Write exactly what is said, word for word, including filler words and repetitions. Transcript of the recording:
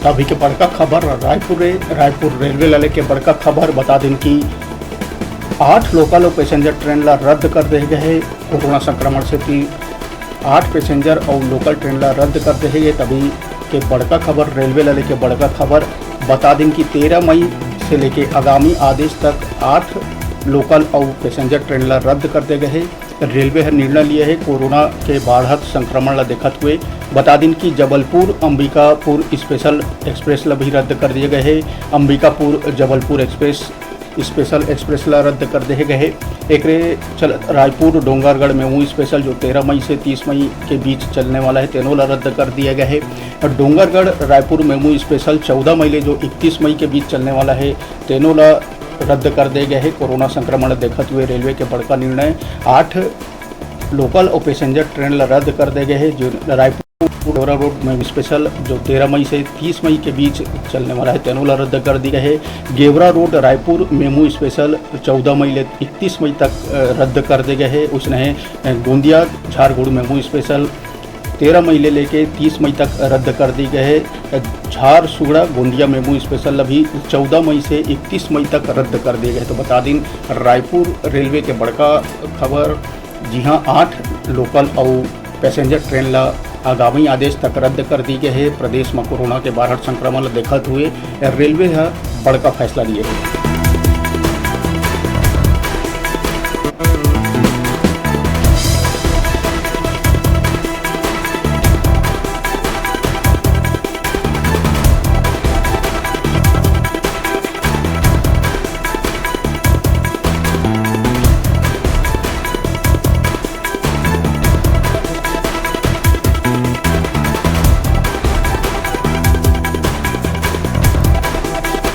अभी के बड़का खबर रायपुर रे, रायपुर रेलवे ला लेके बड़का खबर। बता दिन कि आठ लोकल अउ पैसेंजर ट्रेन ला रद्द कर दे गए हे कोरोना संक्रमण सेती। आठ पैसेंजर अउ लोकल ट्रेन ला रद्द कर दे गए। तभी के बड़का खबर, रेलवे ला लेके बड़का खबर। बता दिन कि तेरह मई से लेके आगामी आदेश तक आठ लोकल अउ पैसेंजर ट्रेन ला रद्द कर दे गए हे। रेलवे ह निर्णय लिए हे कोरोना के बाढ़त संक्रमण ला देखत हुए। बता दिन कि जबलपुर अंबिकापुर स्पेशल एक्सप्रेस ला भी रद्द कर दिए गए हे। Ambikapur Jabalpur express, special express ला रद्द कर दे गए हे। एकरे चलत रायपुर डोंगरगढ़ मेमू स्पेशल, जो तेरह मई से तीस मई के बीच चलने वाला हे, तेनो ला रद्द कर दिया गया हे। और डोंगरगढ़ रायपुर मेमू स्पेशल चौदह मई ले जो इकतीस मई के बीच चलने वाला हे, तेनो ला रद्द कर दे गए हे। कोरोना संक्रमण देखत हुए रेलवे के बड़का निर्णय, आठ लोकल अउ पैसेंजर ट्रेन ला रद्द कर दे गए हे। जो Raipur Gevra road MEMU special, जो तेरह मई से तीस मई के बीच चलने वाला हे, तेनो ला रद्द कर दी गए हे। Gevra road Raipur MEMU special चौदह मई ले इकतीस मई तक, अ, रद्द कर दे गए हे। उसने, अ, गोंदिया झारगुड़ मेमू स्पेशल तेरह मई ले लेके तीस मई तक रद्द कर दी गए हे। झारसुगड़ा गोंदिया मेमू स्पेशल अभी चौदह मई से इकतीस मई तक रद्द कर दिए गए। तो बता दिन, रायपुर रेलवे के बड़का खबर, जिहां आठ लोकल अउ पैसेंजर ट्रेन ला आगामी आदेश तक रद्द कर दी गए हे। प्रदेश में कोरोना के बाढ़त संक्रमण ला देखत हुए रेलवे ह बड़का फैसला लिए हे।